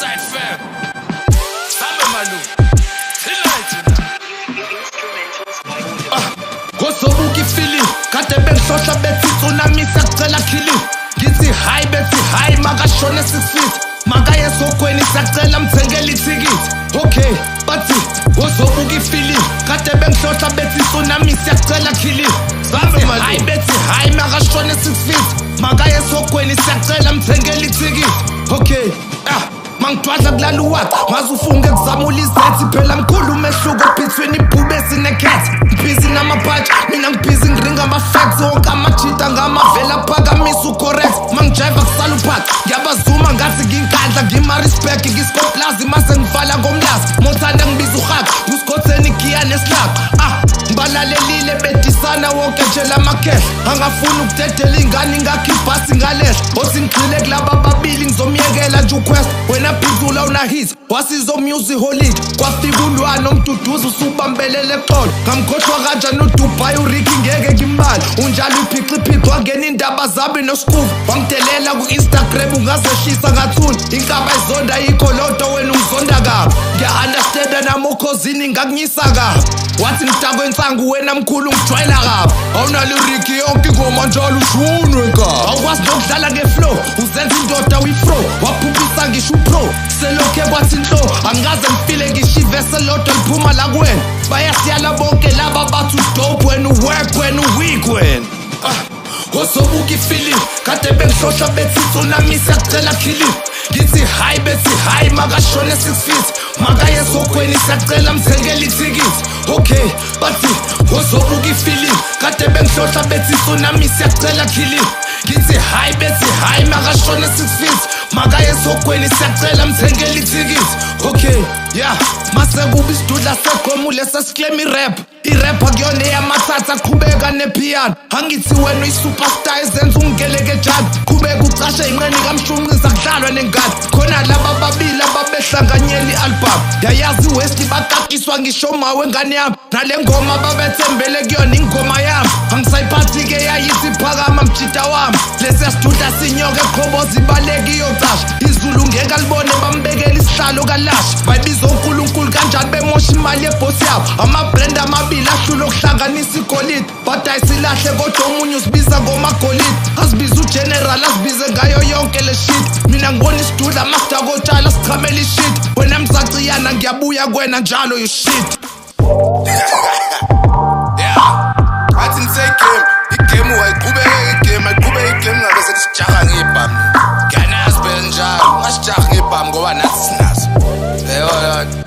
Westside fam. Sambe malume. Tonight tonight. Instrumentals by Audible. Kozobuka ifilimu kade bengihlohla bethi tsunami, siyacela khili. Ngithi hayi, bethi hayi, makashone 6 feet, makaye esokweni, siyacela mthengele ithikithi. Okay, bathi wozobuka ifilimu kade bengihlohla bethi tsunami, siyacela khili. Sambe malume. Hayi, bethi hayi, makashone 6 feet, makaye esokweni, siyacela mthengele ithikithi. Okay, ah, mangidwadla kulala uwaqa ngaze ufunge kuzamula izethi. Phela mkhulu umehluko between ibhubesi necat. Ngibhizi namabhaji mina, ngibhizi ngiringa ama-facts. Wonke amajita ngamavela aphakamisa ucorrect. Mangijayiva kusala uphaca, ngiyabazuma ngathi nginkandla. Ngima-respect ngiskoplazi mase ngivala ngomlazi. Mothanda ngibiza uhaka ngusikhotheni igiya nesilaqa. Ah, ngibalalelile bedisana wonke nje lamakhehla angafuni ukudedela ingane ingakho ibhasi ngalehla. Othi ngigxile kulaba ababili, ngizomyekela nje uquest. Wena phizula unahit wasiza omusic holiday, kwafika ulwana omduduzi usubambelele eqolo. Ngamkhohlwa kanjani uDubai uRicky? Ngeke ngimbali unjalo uphiciphici, wangena indaba zami noskuva, wangidelela ku-Instagram. Ungazehlisa ngathula inkaba izonda yikho lonto. Wena ungizonda kabi, ngiya-understanda nami okhozini ngakunyisa kabi. Wathi ngidakwe insangu, wena mkhulu ngijwayela kabi. Awunaliriki yonke ingoma njalo ushunwe nkabi. Awukwazi nokudlala ngeflow, uzenza indoda uyifro, waphuphisa ngisho upro selokhe kwathi nhlo. Angikaze ngifile ngisho ivese lodwa liphuma la kuwena. Bayasiyala bonke laba bathi udope wena, uwork wena, uweak wena. Ah, ozobuka ifilimu kade bengihlohla bethi tsunami, siyacela khili. Ngithi hayi, bethi hayi, makashone 6 feet, makaye esokweni, siyacela mthengele ithikithi. Okay, bathi ozobuka ifilimu kade bengihlohla bethi tsunami, siyacela khili. Ngithi hayi, bethi hayi, makashone 6 feet, makaye esokweni, siyacela mthengele ithikithi. Okay, yeah, mase kuba isidudla seqomule sesiklem irap. Irap akuyona eyamathatha, qhubeka nepiano. Angithi wena uyi-superstar ezenza ungigelekejani. Qhubeka ucashe inqeni kamshunqisa, kudlalwa nengane khona. Laba ababili ababehlanganyela i-album yayazi iwest bakakiswa ngisho mawe ngane yami. Nale ngoma babethembele kuyona, ingoma yami angisayiphathi-ke, yayithi phakama mjita wami. Lesiya sidudla sinyoka eqhoboza ibaleke iyocasha izulu ngeke alibone, bambekela isihlalo kalasha. Bayibiza uNkulunkulu kanjani bemosha imali yebhosi yabo? Amabrand amabili ahlula okuhlanganisa igolide, badayisa ilahle kodwa omunye uzibiza ngomagolide, azibiza ugeneral, azibize ngayo yonke le shit. Mina ngibona isidudla masidakotshala sichamela ishit. Wena mzaciyana, ngiyabuya kwena njalo, you shit. Yeah. Athi ngithe igame, igame ayiqhubeke, igame ayiqhubeke, igame ngabe sethi sijaha ngebhamu. Ngiyanazi phela njalo, ungasijahi ngebhamu ngoba nathi sinazo. Yebo.